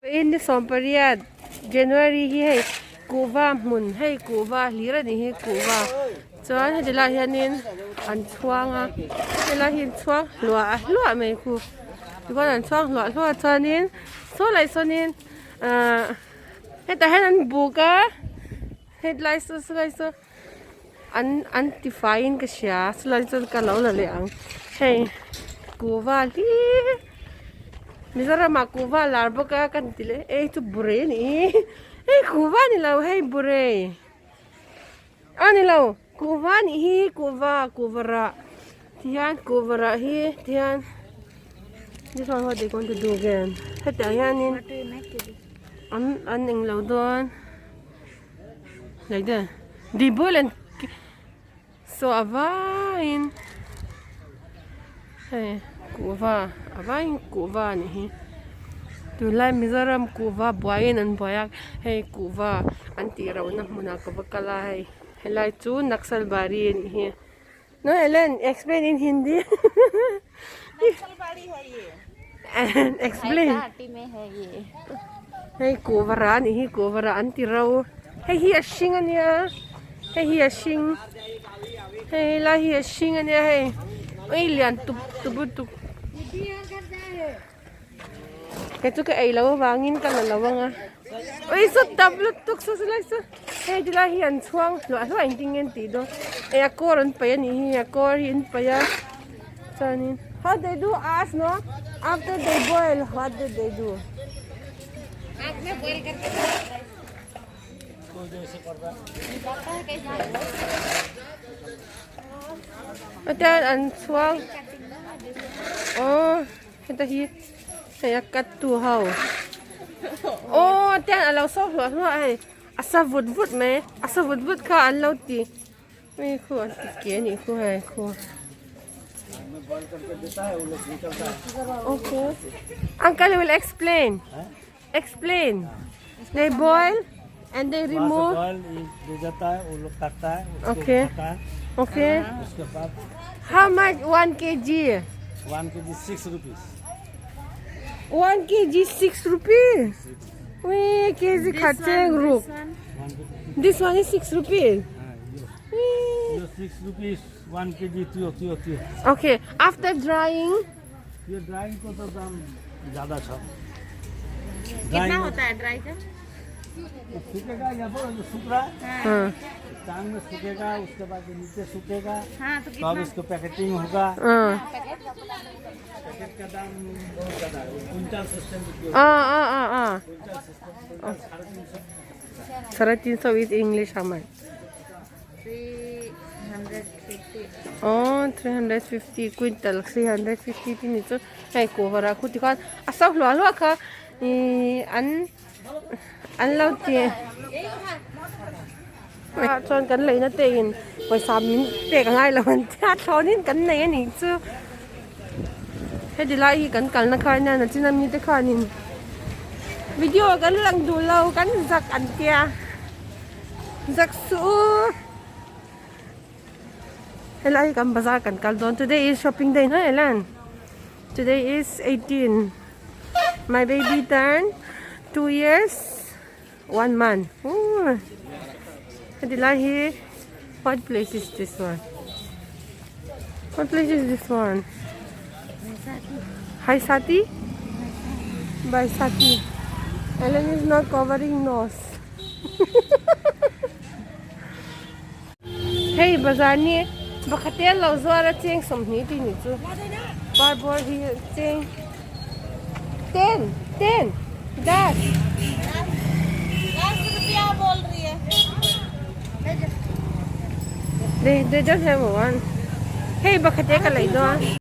Vawiin ni sawmpariat January hi hei kuhva hmun hei kuhva hlir a nih hi kuhva chuan heti lai hianin an chhuang a helai hi an chhuang hluah hluah mai khu tichuan an chhuang hluah hluah chuanin saw lai sawnin ahh hetah hian an buk a hetlai saw sawlai saw an an ti faiin ka hria chulai chuan ka lo la leh ang hei kuhva hlir Mizoram ah kuhva lar bawk a ka ti leh ei chu burei a nih hi hei kuhva a ni lo hei burei a ni lo kuhva a nih hi kuhva kuhva rah tihian kuhva rah hi tihian this one what they going to do again hetiang hianin an an englo dawn. Like that. They boil and so a vaiin hei kuhva a vaiin kuhva a nih hi tunlai Mizoram kuhva buaiin an buai a hei kuhva an tih rauhna hmunah ka va kal a hei helai chu Naxalbari a nih hi no Ellen explain in Hindi explain hei kuhva rah a nih hi kuhva rah an ti ro hei hi a hring a nia hei hi a hring hei helai hi a hring a nia hei ui lian tup tup lutuk kei chu ka ei loh avangin ka la lo ang a ui saw tam lutuk saw silai saw hei ti lai hi an chhuang hluah hluah engtin nge an tih dawn hei a kawr an paih a nih hi a kawr hi an paih a chuanin how they do ask no after they boil what did they do Atian an chhuang aw heta hi hei a cut tu ho aw atian a lo so hluah hluah a hei a sa vut vut mai a sa vut vut kha an lo ti hei khu an ti ke a nih khu hei khu okay uncle will explain explain they boil and they remove okay okay how much 1 kg 1 kg 6 rupees 1 kg 6 rupees we kg khat cheng ruk this one is 6 rupees 6 rupees 1 kg tio tio tio okay after drying ये drawing को तो दाम ज्यादा था कितना होता है ड्राई का सूखेगा या तो सूख रहा है हाँ टांग में सूखेगा उसके बाद नीचे सूखेगा हाँ तो तब इसको पैकेटिंग होगा हाँ पैकेट का दाम बहुत ज्यादा है कुंटल सिस्टम हाँ हाँ हाँ हाँ कुंटल सिस्टम साढ़े 350 is English how much 350. Oh, 350 quintal 350 ti ni chu hei cover ah khu tikhan a so hluah hluah kha ihh an an lo ti ah chuan kan leina te in pawisa min pek a ngai lo an tia thlawnin kan nei a nih chu heti lai hi kan kalna kha ania nachin ami te khanin video kan lang duh lo kan zak an tia zak suh u. Helai hi kan bazar kan kal dawn today is shopping day hnuai lan today is 18 my baby turn 2 years 1 month ooh heti lai hi what place is this one what place is this one Haisati Baisakhi Ellen is not covering nose Hei bazar ni pakhat te an lo zuar a cheng 20 tih nih chu parbawr hi cheng ten ten das they they don't have one hei pakhat te ka lei dawn.